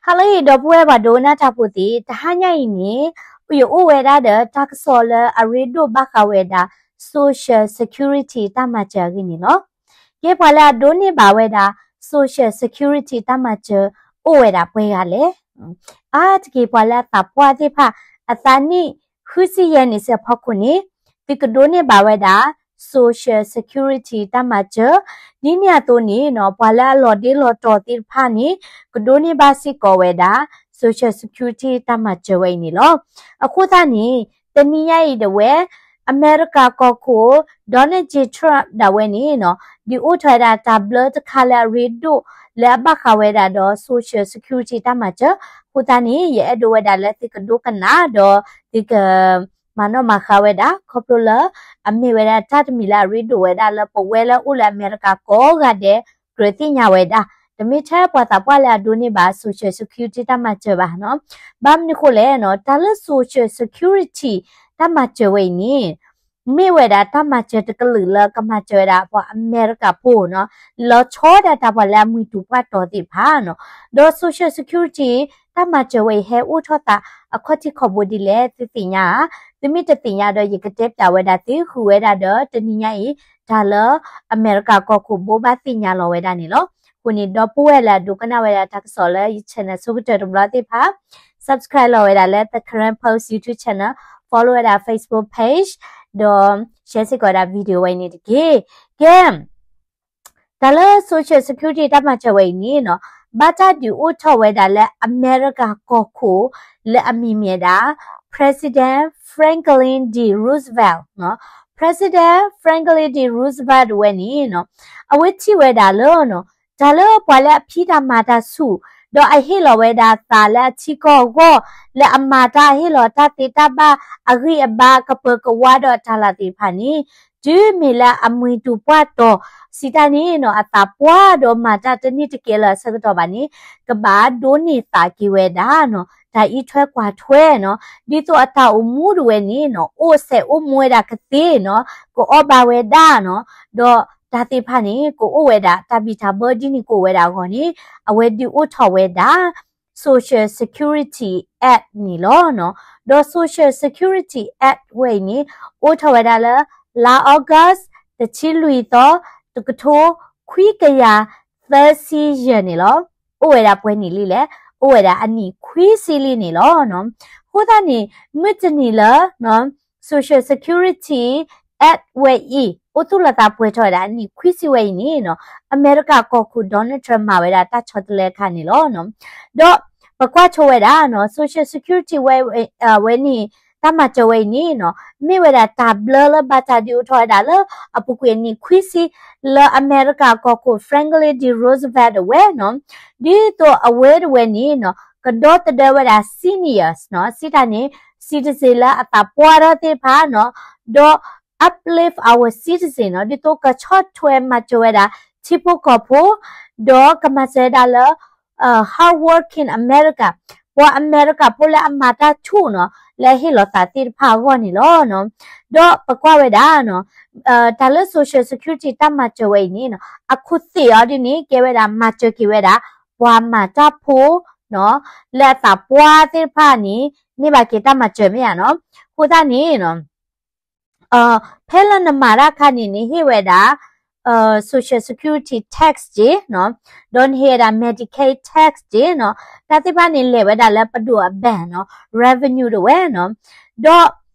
ဟါလၢအံၤ ဒီပုၢ်ဝဲၢ်ပှၤဒိကနၣ်တၢ်ဖိသ့ၣ်, တဟါညါအံၤန့ၣ် ယအိၣ်ဝဲဒၣ်ဒီးတၢ်ကစီၣ်လၢအရ့ဒိၣ်ဘၣ်ဃးဝဲဒၣ် Social Security တၢ်မၤစၢၤအဂ့ၢ်န့ၣ်လီၤ. ကဲ ပှၤလၢအဒိးန့ၢ်ဘၣ်ဝဲဒၣ် Social Security တၢ်မၤစၢၤ အိၣ်ဝဲဒၣ်ပှဲၤဂၤလဲၣ်. အါတက့ၢ် ပှၤလၢအသးပှၢ်သ့ၣ်တဖၣ် အသးနံၣ်ဃုဆံယဲၢ်နံၣ်စ့ၢ်အဖီခိၣ်န့ၣ် သုကဒိးန့ၢ်ဘၣ်ဝဲဒၣ် Social Security တၢ်မၤစၢၤ. ဒ်န့ၣ်အသိးန့ၣ်နီၤ ပှၤလၢအလီၤဒ့လီၤတီၤသ့ၣ်တဖၣ်န့ၣ် ကဒိးန့ၢ်ဘၣ်စ့ၢ်ကီးဝဲဒၣ် Social Security တၢ်မၤစၢၤဝဲအံၤန့ၣ်လီၤ. အဃိသတးန့ၣ် တနံၤညါအံၤဒၣ်ဝဲ အမဲရကၤကီၢ်ခိၣ် Donald J Trump ဒၣ်ဝဲန့ၣ်နီၤ ဒုးအိၣ်ထီၣ်ဝဲဒၣ်တၢ်ဘျၢတခါလၢအရ့ဒိၣ် လၢအဘၣ်ဃးဝဲဒၣ်ဒီး Social Security တၢ်မၤစၢၤ. အဃိသတးန့ၣ် ယအဲၣ်ဒိးဝဲဒၣ်လၢသုကဒိကနၣ်ဒီး သုက မၤနီၣ်မၤဃါဝဲဒၣ် ခီဖျိလၢ အမ့ၢ်ဝဲဒၣ်တၢ်တမံၤလၢအရ့ဒိၣ်ဝဲဒၣ်လၢပဝဲလၢအိၣ်လၢအမဲရကၤကိးဂၤဒဲး ကြၢးသ့ၣ်ညါဝဲဒၣ်. တမ့ၢ်ထဲပှၤသးပှၢ်လၢအဒိးန့ၢ်ဘၣ် Social Security တၢ်မၤစၢၤဘၣ်နီၤ. ဘၣ်မနုၤဃိလဲၣ်နီၤ တၢ်လၢ Social Security တၢ်မၤစၢၤဝဲအံၤန့ၣ် မ့ၢ်ဝဲဒၣ်တၢ်မၤစၢၤတကလုာ်လၢကမၤစၢၤဝဲဒၣ်ပှၤအမဲရကၤဖိနီၤ, လီၤဆီဒၣ်တၢ်ပှၤလၢအမှံတူာ်ပှၢ်တီၤသ့ၣ်တဖၣ်နီၤ. ဒီး Social Security တၢ်မၤစၢၤဝဲအံၤ ဟဲအိၣ်ထီၣ်သးအခီၣ်ထံးခီၣ်ဘိဒ်လဲၣ် သုသ့ၣ်ညါဧါ. သုမ့ၢ်တသ့ၣ်ညါဒီး ယကတဲပၠးဝဲဒၣ်သု ဃုာ်ဝဲဒၣ်ဒီးတနံၤညါအံၤ တၢ်လၢအမဲရကၤကီၢ်ခိၣ်ဘိဘၣ်သ့ၣ်ညါလီၤဝဲဒၣ်န့ၣ်လီၤ. အဃိန့ၣ် ဒီပုၢ်ဝဲၢ်လၢအဒိကနၣ်ဝဲဒၣ်တၢ်ကစီၣ်လၢယ channel ဆိကတၢၢ်တဘျီသ့ၣ်တဖၣ် subscribe လီၤဝဲဒၣ်လၢ The Karen Post YouTube channel, follow ဝဲဒၣ် Facebook page ဒီး share စ့ၢ်ကီးဝဲဒၣ် video ဝဲအံၤန့ၣ်တက့ၢ်. ကဲ တၢ်လၢ Social Security တၢ်မၤစၢၤဝဲအံၤန့ၣ်နီၤ ဘၣ်တၢ်ဒုးအိၣ်ထီၣ်ဝဲဒၣ်လၢအမဲရကၤကီၢ်ခိၣ် လၢအမံၤမ့ၢ်ဝဲဒၣ် President Franklin D Roosevelt နီၤ. President Franklin D Roosevelt တဝဲန့ၣ်နီၤ အဝဲထံၣ်ဝဲဒၣ်လၢနီၤ တၢ်လၢပှၤလၢအဖံးတၢ်မၤတၢ်ဆူၣ် ဒီးအဟ့ၣ်လီၤဝဲဒၣ်သးလၢအထံကီၢ်အဂီၢ် လၢအမၤတၢ်ဟ့ၣ်လီၤတၢ်သ့တၢ်ဘၣ်အဂံၢ်အဘါကပၢၤကဝါဒီးတၢ်လၢသ့ၣ်တဖၣ်န့ၣ် တုၤမ့ၢ်လၢအမှံတူာ်ပှၢ်တီၤ စံးတၢ်န့ၣ်နီၤ အသးပှၢ်ဒီးမၤတၢ်တန့ၢ်တကဲလၢၤအဆၢကတီၢ်ဘၣ်န့ၣ် ကဘၣ်ဒိးန့ၢ်သးက့ၤဝဲဒၣ်နီၤ တၢ်အံးထွဲကွၢ်ထွဲနီၤ ဒ်သိးအတၢ်အိၣ်မူတဝဲန့ၣ်နီၤ အိၣ်စဲးအိၣ်မူဝဲဒၣ်ကသ့နီၤ ကအီၣ်ဘၣ်ဝဲဒၣ်နီၤ ဒီးတၢ်သ့ၣ်တဖၣ်န့ၣ် ကအိၣ်ဝဲဒၣ်တၢ်ဘံၣ်တၢ်ဘၢဒ်န့ၣ်ကအိၣ်ဝဲဒၣ်အဂီၢ်န့ၣ် အဝဲဒုးအိၣ်ထီၣ်ဝဲဒၣ် Social Security Act န့ၣ်လီၤ. ဒီး Social Security Act ဝဲအံၤန့ၣ် အိၣ်ထီၣ်ဝဲဒၣ်လၢ လါ August တဆံလွံၢ်သီ တကထိခွံကယၤသၢဆံယဲၢ်န့ၣ်လီၤ. အိၣ်ဝဲဒၣ်ပှဲၤနံၣ်လံလဲၣ်, အိၣ်ဝဲဒၣ်အနံၣ်ခွံဆံလံန့ၣ်လီၤ. အဃိသတးန့ၣ် မုၢ်တနံၤလၢ Social Security Act ဝဲအံၤ အိၣ်သူၣ်လီၤသးပှဲၤထီၣ်ဝဲဒၣ်အနံၣ်ခွံဆံဝဲအံၤန့ၣ်နီၤ အမဲရကၤကီၢ်ခိၣ် Donald Trump မၤဝဲဒၣ်တၢ်ဆီတလဲအခါန့ၣ်လီၤ. ဒီးပကွၢ်ဆိဝဲဒၣ်နီၤ Social Security ဝဲ ဝဲန့ၣ် တၢ်မၤစၢၤဝဲအံၤန့ၣ်နီၤ မ့ၢ်ဝဲဒၣ်တၢ်ဘျၢလၢဘၣ်တၢ်ဒုးအိၣ်ထီၣ်ဝဲဒၣ်လၢ အပူၤကွံာ်အနံၣ်ခွံဆံ လၢအမဲရကၤကီၢ်ခိၣ် Franklin D Roosevelt တဝဲနီၤ ဒ်သိးအဝဲတဝဲန့ၣ်နီၤ ကဒီသဒၢဝဲဒၣ် seniors နီၤ စံးတၢ်န့ၣ် citizen လၢအသးပှၢ်ထီၣ်သ့ၣ်တဖၣ်နီၤ ဒီး uplift our citizen နီၤ ဒ်သိးကဆီၣ်ထွဲမၤစၢၤဝဲဒၣ် ထံဖိကီၢ်ဖိ ဒီးကမၤစၢၤဝဲဒၣ်လၢ hard working America ပှၤအမဲရကၤဖိလၢအမၤတၢ်ဆူၣ်နီၤ လၢအဟ့ၣ်လီၤသးသ့ၣ်တဖၣ်အဂီၢ်န့ၣ်လီၤ. ဒီးပကွၢ်ဝဲဒၣ်နီၤ တၢ်လၢ Social Security တၢ်မၤစၢၤဝဲအံၤန့ၣ်နီၤ အခိၣ်သ့ၣ်အီၤဒ်န့ၣ် ကဲဝဲဒၣ်မၤစၢၤက့ၤဝဲဒၣ် ပှၤမၤတၢ်ဖိနီၤ လၢအသးပှၢ်သ့ၣ်တဖၣ်န့ၣ် န့ၢ်ဘၣ်က့ၤတၢ်မၤစၢၤမ့ၢ်ဧါနီၤ. အဃိသတးန့ၣ်နီၤ ဖဲလၢနမၤတၢ်အခါန့ၣ် နဟ့ၣ်ဝဲဒၣ် Social Security tax က့ၤနီၤ ဒီးနဟ့ၣ်ဝဲဒၣ် Medicaid tax က့ၤနီၤ တၢ်သ့ၣ်တဖၣ်န့ၣ် လဲၤဝဲဒၣ်လၢပဒိၣ်အ bank နီၤ revenue တဝဲနီၤ ဒီး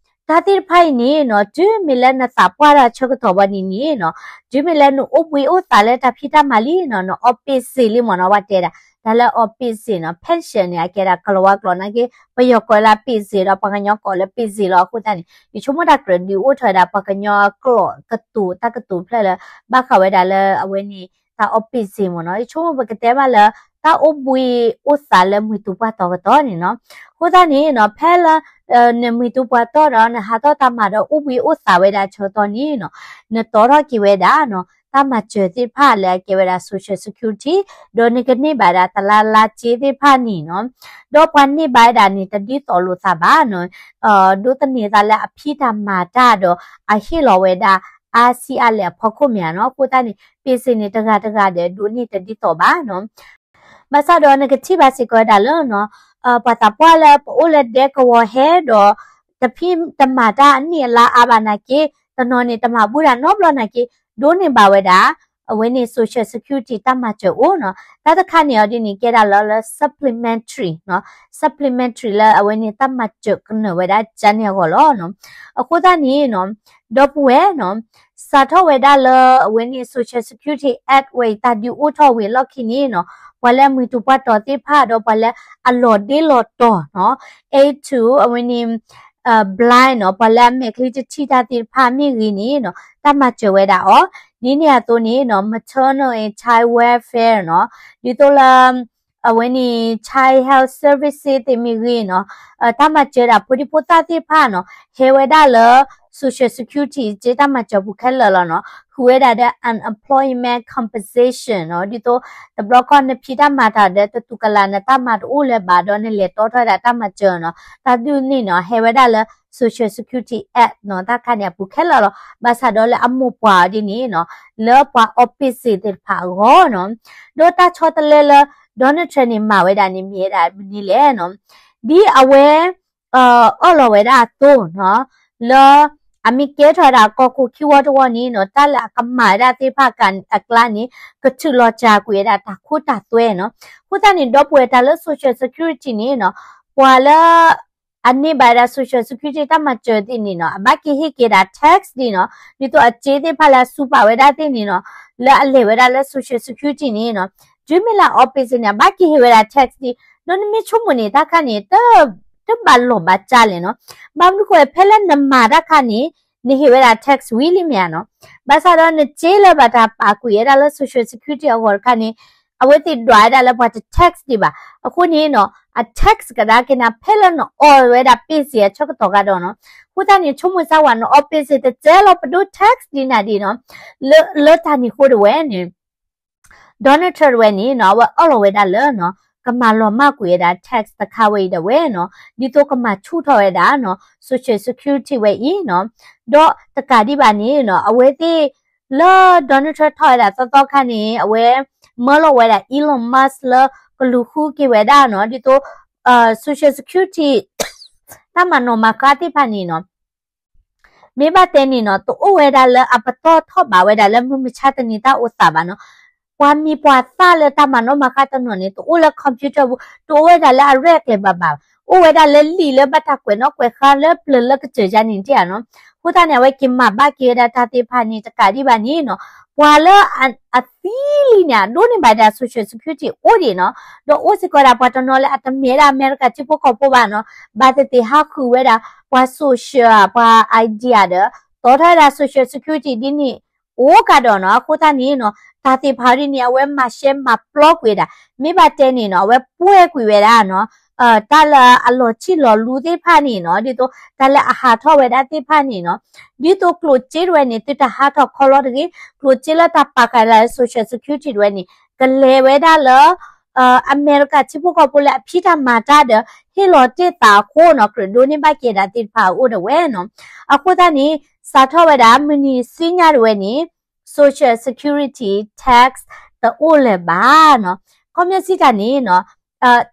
တၢ်သ့ၣ်တဖၣ်အံၤန့ၣ်နီၤ တုၤမ့ၢ်လၢနသးပှၢ်တၢ်ဆၢကတီၢ်ဘၣ်န့ၣ်န့ၣ်နီၤ တုၤမ့ၢ်လၢနအိၣ်ဘှံးအိၣ်သးလၢတၢ်ဖံးတၢ်မၤလံနီၤ နအီၣ်ပ့ၢ်စ့လံမ့ၢ်နီၤ ဝဲတဲဒၣ် တၢ်လၢအီၣ်ပ့ၢ်စ့နီၤ pension န့ၣ် အကဲဒၣ်ကလၤဝါကျိာ်နာ်က့ ပယီၤကိးလၢပ့ၢ်စ့ဒီး ပှၤကညီကိးလၢပ့ၢ်စ့လီၤ. အဃိသတးန့ၣ် ယဆိကမိၣ်တၢ်ကြၢးဒုးအိၣ်ထီၣ်ဝဲဒၣ် ပှၤကညီကျိာ်ကတိၤ တၢ်ကတိၤဖျၢၣ်လၢ ဘၣ်ဃးဝဲဒၣ်လၢအဝဲန့ၣ် တၢ်အီၣ်ပ့ၢ်စ့မ့ၢ်နီၤ ယဆိကမိၣ်ပကတဲဘၣ်လၢ တၢ်အိၣ်ဘှံးအိၣ်သးလၢမှံၤတူာ်ပှၢ်တီၤကတီၢ်န့ၣ်နီၤ. အဃိသတးန့ၣ်နီၤ ဖဲလၢ နမှံၤတူာ်ပှၢ်တီၤဒီး နဟးထီၣ်တၢ်မၤဒီးအိၣ်ဘှံးအိၣ်သးဝဲဒၣ်ဆၢကတီၢ်န့ၣ်နီၤ နတီထီၣ်က့ၤဝဲဒၣ်နီၤ တၢ်မၤစၢၤသ့ၣ်တဖၣ်လၢအကဲဝဲဒၣ် Social Security ဒီးနကန့ၢ်ဘၣ်ဒၣ်တလါလါစ့သ့ၣ်တဖၣ်န့ၣ်နီၤ ဒီးပှၤန့ၢ်ဘၣ်ဝဲဒၣ်န့ၣ် တဒ်သိးလိာ်သးဘၣ်နီၤ ဒိးသန့ၤသးလၢအဖံးတၢ်မၤတၢ်ဒီး အဟ့ၣ်လီၤဝဲဒၣ် အါဆံးအါလဲၣ်အဖီခိၣ်မ့ၢ်ဧါနီၤ. အဃိသတးန့ၣ် ပ့ၢ်စ့န့ၣ် တဂၤတဂၤဒီး ဒိးန့ၢ်တဒ်သိးဘၣ်နီၤ. ဘၣ်ဆၣ်ဒီးနကထံၣ်ဘၣ်စ့ၢ်ကီးဝဲဒၣ်လၢနီၤ ပှၤသးပှၢ်လၢပအိၣ်လၢဒဲကဝီၤဟဲဒီး တဖံးတမၤတၢ်အနံၣ်အလါအါဘၣ်နာ်က့ တနီၤန့ၣ်တမၤဘူၣ်တၢ်နီတဘျီနာ်က့ ဒိးန့ၢ်ဘၣ်ဝဲဒၣ် အဝဲန့ၣ် social security တၢ်မၤစၢၤအိၣ်နီၤ. တၢ်တခါန့ၣ်အီၤဒ်န့ၣ် ကဲဒၣ်လၢ လၢ supplementary နီၤ, supplementary လၢအဝဲန့ၣ်တၢ်မၤစၢၤကနၢၤဝဲဒၣ်ကန့ၣ်အဂီၢ်လီၤနီၤ. အဃိသတးန့ၣ်နီၤ ဒီပုၢ်ဝဲၢ်နီၤ စးထီၣ်ဝဲဒၣ်လၢအဝဲန့ၣ် Social Security Act ဝဲအံၤတၢ်ဒုးအိၣ်ထီၣ်ဝံၤအလီၢ်ခံန့ၣ်နီၤ ပှၤလၢအမုာ်တူာ်ပှၢ်တီၤသ့ၣ်တဖၣ် ဒီးပှၤလၢအလီၤဒ့လီၤတီၤနီၤ aid to အဝဲန့ၣ် blind နီၤ ပှၤလၢအမဲာ်ချံတထံၣ်တၢ်သ့ၣ်တဖၣ်မ့ၢ်ဂ့ၤန့ၣ်နီၤ တၢ်မၤစၢၤဝဲဒၣ်အီၤ ဒ်န့ၣ်အသိးန့ၣ်နီၤ maternal and child welfare နီၤ ဒ်သိးလၢ အဝဲန့ၣ် child health services သ့ၣ်မ့ၢ်ဂ့ၤနီၤ တၢ်မၤစၢၤဒၣ်ဖိဒံဖိသၣ်သ့ၣ်တဖၣ်နီၤ ဟဲဝဲဒၣ်လၢ Social Security က့တၢ်မၤစၢၤပူၤခဲလၢာ်လီၤနီၤ ဃုာ်ဝဲဒၣ်ဒီး unemployment compensation နီၤ ဒ်သိးတဘျီခီနဖံးတၢ်မၤတၢ်ဒီးတတူၢ်ကလာ်နတၢ်မၤတအိၣ်လၢၤဘၣ်ဒီးနလဲၤတီထီၣ်ဝဲဒၣ်တၢ်မၤစၢၤနီၤ တၢ်ဒုးန့ၣ်နီၤ ဟဲဝဲဒၣ်လၢ Social Security Act နီၤ တၢ်ခါန့ၣ်အပူၤခဲလၢာ်လီၤ ဘၣ်ဆၣ်ဒီးလၢအမိၢ်ပှၢ်အီၤဒ်န့ၣ်နီၤ လၢပှၤ office သ့ၣ်တဖၣ်အဂီၢ်နီၤ ဒီးတၢ်ဆီတလဲလၢ Donald Trump န့ၣ် မၤဝဲဒၣ်န့ၣ် မ့ၢ်ဝဲဒၣ်မနုၤလဲၣ်နီၤ ဒ်အဝဲ အၢၣ်လီၤဝဲဒၣ်အသိးနီၤ လၢ အမ့ၢ်ကဲထီၣ်ဝဲဒၣ်ကီၢ်ခိၣ်ခံဝီတဝီန့ၣ်နီၤ တၢ်လၢအကမၤဝဲဒၣ်သ့ၣ်တဖၣ်အကျါန့ၣ် ကထုးလီၤစှၤကွံာ်ဝဲဒၣ်တၢ်ခိတၢ်သွဲနီၤ အဃိသတးန့ၣ် ဒီပုၢ်ဝဲၢ်တၢ်လၢ Social Security န့ၣ်နီၤ ပှၤလၢ အန့ၢ်ဘၣ်ဝဲဒၣ် Social Security တၢ်မၤစၢၤသ့ၣ်န့ၣ်နီၤ အဘၣ်က့ၤဟ့ၣ်က့ၤဒၣ် tax ဒ်နီၤ ဒ်သိးအစ့သ့ၣ်တဖၣ်လၢအစူးပာ်ဝဲဒၣ်သ့ၣ်န့ၣ်နီၤ လၢအလဲၤဝဲဒၣ်လၢ Social Security န့ၣ်နီၤ တုၤမ့ၢ်လၢ office န့ၣ် အဘၣ်က့ၤဟ့ၣ်ဝဲဒၣ် tax ဒ် ဒီးနမ့ၢ်ဆိကမိၣ်န့ၣ် တၢ်ခါန့ၣ် တ တဘၣ်လီၢ်ဘၣ်စးလဲၣ်နီၤ ဘၣ်မနုၤဃိ ဖဲလၢနမၤတၢ်ခါန့ၣ် နဟ့ၣ်ဝဲဒၣ် tax ဝံၤလံမ့ၢ်ဧါနီၤ ဘၣ်ဆၣ်ဒီးနစ့လၢဘၣ်တၢ်ပာ်ကွံာ်ဝဲဒၣ်လၢ Social Security အဂီၢ်တခါန့ၣ် အဝဲသ့ၣ်ဒွးဝဲဒၣ်လၢပှၤတ tax ဒံးဘၣ် အဃိန့ၣ်နီၤ အ tax ကဒါက့ၤနၤ ဖဲလၢနအီၣ်ဝဲဒၣ် payslip အဆၢကတီၢ်ဂၤဒီးနီၤ အဃိသတးန့ၣ် ဆိကမိၣ်စၢ်ဝဲနီၤ office တစဲးလီၤပဒိၣ် tax ဒ်နၤဒ်နီၤ လၢ လၢတၢ်န့ၣ်အဃိတဝဲန့ၣ် Donald Trump တဝဲန့ၣ်နီၤ အဝဲအၢၣ်လီၤဝဲဒၣ်လၢနီၤ ကမၤလီၤမၢ်ကွံာ်ဝဲဒၣ် tax တခါဝဲအံၤဒၣ်ဝဲနီၤ ဒ်သိးကမၤဆူၣ်ထီၣ်ဝဲဒၣ်နီၤ Social Security ဝဲအံၤနီၤ ဒီးတကးဒံးဘၣ်န့ၣ်နီၤ အဝဲသ့ၣ်လၢ Donald Trump ထီၣ်ဝဲဒၣ်သီသီခါန့ၣ် အဝဲမၢလီၤဝဲဒၣ် Elon Musk လၢကလူၤဃုက့ၤဝဲဒၣ်နီၤ ဒ်သိး Social Security တၢ်မၤနီၣ်မၤဃါသ့ၣ်တဖၣ်န့ၣ်နီၤ မ့ၢ်ဘၣ်တဲန့ၣ်နီၤ တအိၣ်ဝဲဒၣ်လၢအပတီၢ်ထီၣ်ဘးဝဲဒၣ်လၢမုၢ်မဆါတနံၤတၢ်အိၣ်သးဘၣ်နီၤ ပှၤမံၤပှၤသၣ်လၢတၢ်မၤနီၣ်မၤဃါတနီၤန့ၣ် တအိၣ်လၢ computer ပူၤ တအိၣ်ဝဲဒၣ်လၢအရဲၣ်ကျဲၤဘၣ်ဘၣ် အိၣ်ဝဲဒၣ်လၢလံာ်လၢဘၣ်တၢ်ကွဲးနီၣ်ကွဲးဃါလၢပျၢၤလၢကစၢၢ်ယါန့ၣ်တ့ၢ်ဧါနီၤ အဃိသတးန့ၣ် အဝဲက့ၤမၤဘၣ်က့ၤဝဲဒၣ်တၢ်သ့ၣ်တဖၣ်န့ၣ် တကးဒံးဘၣ်န့ၣ်နီၤ ပှၤလၢအ အသံလံန့ၣ် အဒိးန့ၢ်ဘၣ်ဒၣ် Social Security အိၣ်ဒံးနီၤ ဒီးအိၣ်စ့ၢ်ကီးဒၣ်ပှၤတနီၤလၢအတမ့ၢ်ဝဲဒၣ်အမဲရကၤထံဖိကီၢ်ဖိဘၣ်နီၤ ဘၣ်သ့ၣ်သ့ၣ်ဟးဃုာ်ဝဲဒၣ် ပှၤ social ပှၤ ID ဒီး တီထီၣ်ဝဲဒၣ် Social Security ဒ်န့ၣ် အိၣ်ကဒီးနီၤ အဃိသတးန့ၣ်နီၤ တၢ်သ့ၣ်တဖၣ်ဒ်န့ၣ် အဝဲမၤရှဲမၤပျီကွံာ်ဝဲဒၣ် မ့ၢ်ဘၣ်တဲန့ၣ်နီၤ အဝဲပှဲၤကွံာ်ဝဲဒၣ်နီၤ တၢ်လၢအလီၤဆံၣ်လီၤလူသ့ၣ်တဖၣ်န့ၣ်နီၤ ဒ်သိးတၢ်လၢအဟးထီၣ်ဝဲဒၣ်သ့ၣ်တဖၣ်န့ၣ်နီၤ ဒ်သိးကျိၣ်စ့တဝဲန့ၣ် သုတဟးထီၣ်ခီလီၤတဂ့ၤ ကျိၣ်စ့လၢတၢ်ပာ်ဃာ်လၢ Social Security တဝဲန့ၣ် ကလဲၤဝဲဒၣ်လၢ အမဲရကၤထံဖိကီၢ်ဖိလၢအဖံးတၢ်မၤတၢ်ဒီး ဟ့ၣ်လီၤတ့ၢ်သးအဃိနီၤ ကြၢးဒိးန့ၢ်ဘၣ်က့ၤဒၣ်သ့ၣ်တဖၣ်အအိၣ်ဒၣ်ဝဲနီၤ အဃိသတးန့ၣ် စးထီၣ်ဝဲဒၣ်မုၢ်နံၤဆူညါတဝဲန့ၣ် Social Security tax တအိၣ်လၢၤဘၣ်နီၤ ခီပညီစံးတၢ်န့ၣ်နီၤ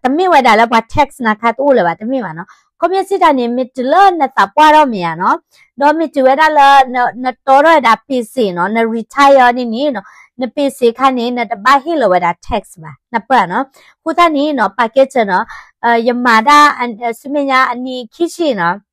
တမ့ၢ်ဝဲဒၣ်လၢပှၤ tax နၤခါတအိၣ်လၢၤဘၣ် တမ့ၢ်ဘၣ်နီၤ ခီပညီစံးတၢ်န့ၣ် မ့ၢ်တုၤလၢနသးပှၢ်ထီၣ်မ့ၢ်ဧါနီၤ ဒီးမ့ၢ်တုၤဝဲဒၣ်လၢ နတီထီၣ်ဝဲဒၣ် ပ့ၢ်စ့ၣ် နီၤ န retire န့ၣ်န့ၣ်နီၤ န ပ့ၢ်စ့ၣ် ခါန့ၣ် နတဘၣ်ဟ့ၣ်လီၤဝဲဒၣ် tax ဘၣ် နပၢၢ်နီၤ အဃိသတးန့ၣ်နီၤ ပာ်ကဲစၢၤနီၤ ယမၤဒၣ် ဆူမဲာ်ညါအနံၣ်ခံဆံနီၤ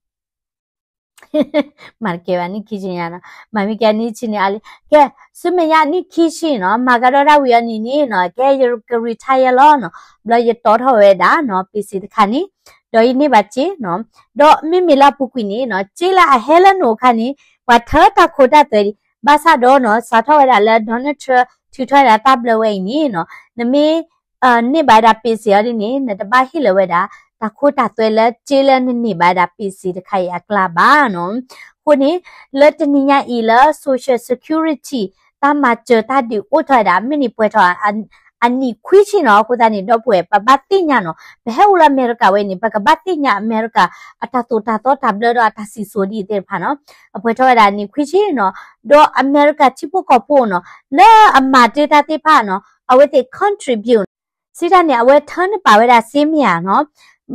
မၤတကဲဘၣ်နံၣ်ခံဆံညါနီၤ မၤမ့ၢ်ကဲနံၣ်ဆံန့ၣ်အါလံ ကဲ ဆူမဲာ်ညါအနံၣ်ခံဆံနီၤ မၤကဒီးဒၣ်ဝံၤအနံၣ်န့ၣ်နီၤ ကဲယက retire လီၤနီၤ ဘျီယတီထီၣ်ဝဲဒၣ်နီၤ ပ့ၢ်စ့ၣ်တခါန့ၣ် ဒီးယန့ၢ်ဘၣ်စ့နီၤ ဒီးမ့မ့ၢ်လၢအပူၤကွံာ်န့ၣ်နီၤ စ့လၢအဟဲလၢနအိၣ်ခါန့ၣ် ပှၤထၢတၢ်ခိတၢ်သွဲဒံး ဘၣ်ဆၣ်ဒီးနီၤ စးထီၣ်ဝဲဒၣ်လၢ Donald Trump ထုးထီၣ်ဝဲဒၣ်တၢ်ဘျၢဝဲအံၤန့ၣ်နီၤ နမ့ၢ် န့ၢ်ဘၣ်ဝဲဒၣ်ပ့ၢ်စ့ၣ်အီၤဒ်န့ၣ် နတဘၣ်ဟ့ၣ်လီၤဝဲဒၣ် တၢ်ခိတၢ်သွဲလၢစ့လၢနန့ၢ်ဘၣ်ဝဲဒၣ်ပ့ၢ်စ့ၣ်တခါအံၤအကျါဘၣ်နီၤ အဃိန့ၣ် လၢတနံၤညါအံၤလၢ Social Security တၢ်မၤစၢၤတၢ်ဒုးအိၣ်ထီၣ်ဝဲဒၣ် မ့ၢ်န့ၢ်ပှဲၤထီၣ် အနံၣ်ခွံဆံနီၤ အဃိသတးန့ၣ် ဒီပုၢ်ဝဲၢ် ပဘၣ်သ့ၣ်ညါနီၤ ပဟဲအိၣ်လၢအမဲရကၤဝဲန့ၣ် ပကဘၣ်သ့ၣ်ညါအမဲရကၤ အတၢ်သိၣ်တၢ်သီတၢ်ဘျၢဒီးအတၢ်စံၣ်စိၤဒ်အံၤသ့ၣ်တဖၣ်နီၤ အပှဲၤထီၣ်ဝဲဒၣ်အနံၣ်ခွံဆံနီၤ ဒီးအမဲရကၤထံဖိကီၢ်ဖိနီၤ လၢအမၤတ့ၢ်တၢ်သ့ၣ်တဖၣ်နီၤ အဝဲသ့ၣ် contribute စံးတၢ်န့ၣ် အဝဲထၢနုာ်ပာ်ဝဲဒၣ်စ့မ့ၢ်ဧါနီၤ.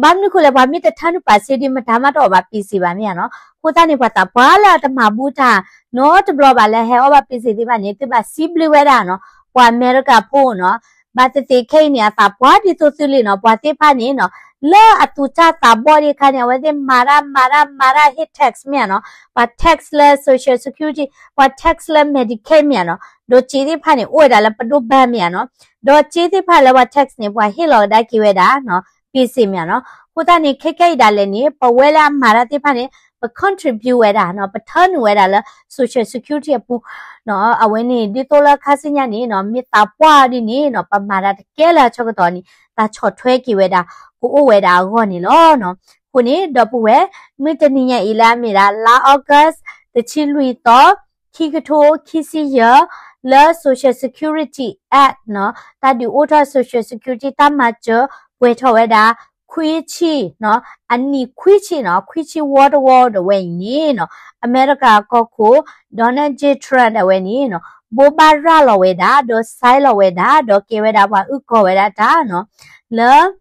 ဘၣ်မနုၤဃိလဲၣ် ပှၤမ့ၢ်တထၢနုာ်ပာ်စ့ဒီး မတၤမးတအီၣ်ဘၣ် ပ့ၢ်စ့ၣ် ဘၣ်မ့ၢ်ဧါနီၤ. အဃိသတးန့ၣ် ပှၤသးပှၢ်လၢအတမၤဘူၣ်တၢ် နီတဘျီဘၣ်လၢဟဲအီၣ်ဘၣ်ပ့ၢ်စ့ၣ်သ့ၣ်တဖၣ်န့ၣ် သုဘၣ်စံးဘျုးဝဲဒၣ်နီၤ ပှၤအမဲရကၤဖိနီၤ. ဘၣ်သ့ၣ်သ့ၣ်ခဲအံၤန့ၣ် အသးပှၢ်ဒ်သိးသုလံနီၤ ပှၤသ့ၣ်တဖၣ်န့ၣ်နီၤ လၢအသူၣ်တၢ်သးဘီၣ်ဒံးအခါန့ၣ် အဝဲသ့ၣ်မၤတၢ်မၤတၢ်မၤတၢ်ဟ့ၣ် tax မ့ၢ်ဧါနီၤ, ပှၤ tax လၢ Social Security, ပှၤ tax လၢ Medicaid မ့ၢ်ဧါနီၤ, ဒီးစ့သ့ၣ်တဖၣ်န့ၣ် အိၣ်ဝဲဒၣ်လၢပဒိၣ်ဘၢမ့ၢ်ဧါနီၤ, ဒီးစ့သ့ၣ်တဖၣ်လၢပှၤ tax န့ၣ် ပှၤဟ့ၣ်လီၤကဒါက့ၤဝဲဒၣ်နီၤ payslip မ့ၢ်ဧါနီၤ. အဃိသတးန့ၣ် ခဲကဲအံၤဒၣ်လဲာ်န့ၣ် ပဝဲလၢအမၤတၢ်သ့ၣ်တဖၣ်န့ၣ် ပ contribute ဝဲဒၣ်နီၤ, ပထၢနုာ်ဝဲဒၣ်လၢ Social Security အပူၤနီၤ. အဝဲန့ၣ် ဒ်သိးလၢခါဆူညါန့ၣ်နီၤ မ့ၢ်သးပှၢ်ဒ်န့ၣ်နီၤ ပမၤတၢ်တကဲလၢအဆၢကတီၢ်န့ၣ် တၢ်ဆီၣ်ထွဲက့ၤဝဲဒၣ် ကအိၣ်ဝဲဒၣ်အဂီၢ်န့ၣ်လီၤနီၤ. အဃိန့ၣ် ဒီပုၢ်ဝဲၢ် မုၢ်တနံၤညါအံၤလၢအမ့ၢ်ဒၣ် လါ August တဆံလွံၢ်သီ ခံကထိခံဆံယဲၢ် လၢ Social Security Act နီၤ တၢ်ဒုးအိၣ်ထီၣ် Social Security တၢ်မၤစၢၤ ပှဲၤထီၣ်ဝဲဒၣ် ခွံဆံနီၤ, အနံၣ်ခွံဆံနီၤ, ခွံဆံဝီတဝီဒၣ်ဝဲအံၤန့ၣ်နီၤ အမဲရကၤကီၢ်ခိၣ် Donald J Trump ဒၣ်ဝဲန့ၣ်နီၤ ဘိးဘၣ်ရၤလီၤဝဲဒၣ် ဒီး sign လီၤဝဲဒၣ် ဒီးကဲဝဲဒၣ်ပှၤအုၣ်ကီၤဝဲဒၣ်တၢ်နီၤ လၢ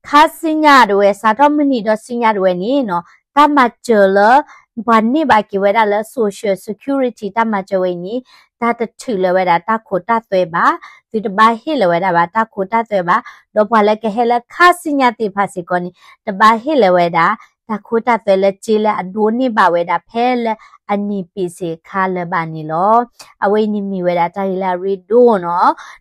ခါဆူညါဒၣ်ဝဲ စးထီၣ်မုၢ်နံၤဒီးဆူညါဒၣ်ဝဲန့ၣ်နီၤ တၢ်မၤစၢၤလၢ ပှၤန့ၢ်ဘၣ်က့ၤဝဲဒၣ်လၢ Social Security တၢ်မၤစၢၤဝဲအံၤန့ၣ် တၢ်တထုးလၢၤဝဲဒၣ်တၢ်ခိတၢ်သွဲဘၣ်, သုတဘၣ်ဟ့ၣ်လၢၤဝဲဒၣ်ဘၣ်တၢ်ခိတၢ်သွဲဘၣ်, ဒီးပှၤလၢကဟဲလၢခါဆူညါသ့ၣ်တဖၣ်စ့ၢ်ကီးန့ၣ် တဘၣ်ဟ့ၣ်လၢၤဝဲဒၣ် တၢ်ခိတၢ်သွဲလၢစ့လၢအဒိးန့ၢ်ဘၣ်ဝဲဒၣ် ဖဲလၢအနံၣ်ပ့ၢ်စ့ၣ်ခါလၢၤဘၣ်န့ၣ်လီၤ. အဝဲအံၤန့ၣ်မ့ၢ်ဝဲဒၣ်တၢ်ဂ့ၢ်လၢအရ့ဒိၣ်နီ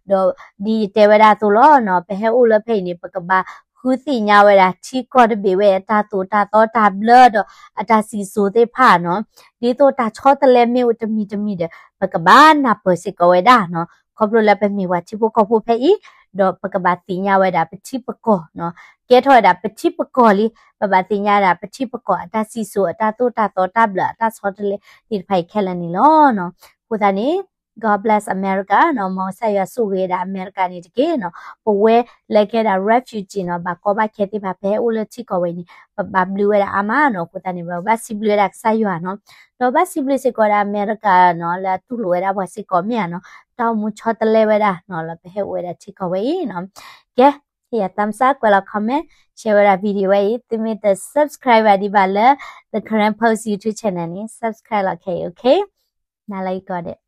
ၤ, ဒီးဒ်ယတဲဝဲဒၣ်အသိးလီၤနီၤ, ပဟဲအိၣ်လၢဖဲအံၤန့ၣ် ပကဘၣ်ဃုသ့ၣ်ညါဝဲဒၣ် ထံကီၢ်တဘ့ၣ်ဝဲအတၢ်သိၣ်တၢ်သီတၢ်ဘျၢဒီးအတၢ်စံၣ်စိၤသ့ၣ်တဖၣ်နီၤ, ဒ်သိးတၢ်ဆီတလဲမ့ၢ်အိၣ်တမံၤတမံၤဒီး ပကဘၣ်နၢ်ပၢၢ်စ့ၢ်ကီးဝဲဒၣ်နီၤ, ခီဖျိလၢပမ့ၢ်ပှၤထံဖိကီၢ်ဖိဖဲအံၤ, ဒီးပကဘၣ်သ့ၣ်ညါဝဲဒၣ်ပထံပကီၢ်နီၤ, ကဲထီၣ်ဝဲဒၣ်ပထံပကီၢ်လံ, ပဘၣ်သ့ၣ်ညါဝဲဒၣ်ပထံပကီၢ် အတၢ်စံၣ်စိၤ အတၢ်သိၣ်တၢ်သီတၢ်ဘျၢ အတၢ်ဆီတလဲသ့ၣ်တဖၣ်အံၤခဲလၢာ်န့ၣ်လီၤနီၤ. အဃိသတးန့ၣ် God bless America နီၤ, မ်ကစၢ်ယွၤဆိၣ်ဂ့ၤဝဲဒၣ်အမဲရကၤန့ၣ်တက့ၢ်နီၤ. ပဝဲလၢကဲဒၣ် refugee နီၤ, ဘၣ်ကီဘၣ်ခဲသ့ၣ်တဖၣ် ပဟဲအိၣ်လၢထံကီၢ်ဝဲအံၤန့ၣ် ပဘၣ်ဘျုးဝဲဒၣ်အါမးနီၤ. အဃိသတးန့ၣ် ပဘၣ်စံးဘျုးဝဲဒၣ်ကစၢ်ယွၤနီၤ, ဒီးဘၣ်စံးဘျုးစ့ၢ်ကီးဝဲဒၣ်အမဲရကၤနီၤ လၢအတူၢ်လိာ်ဝဲဒၣ်ပှၤစ့ၢ်ကီးမ့ၢ်ဧါနီၤ, တၢ်အိၣ်မူဆီတလဲဝဲဒၣ်နီၤ လၢပဟဲအိၣ်ဝဲဒၣ်ထံကီၢ်ဝဲအံၤနီၤ. ကဲ, ဟ့ၣ်ယၤ thumbs up ကွဲးလီၤ comment, share ဝဲဒၣ် video ဝဲအံၤ, သုမ့ၢ်တ subscribe ဘၣ်ဒံးဘၣ်လၢ The Karen Post YouTube channel န့ၣ် subscribe လီၤခဲအံၤ, okay? နၤလၢယကီၢ်ဒဲး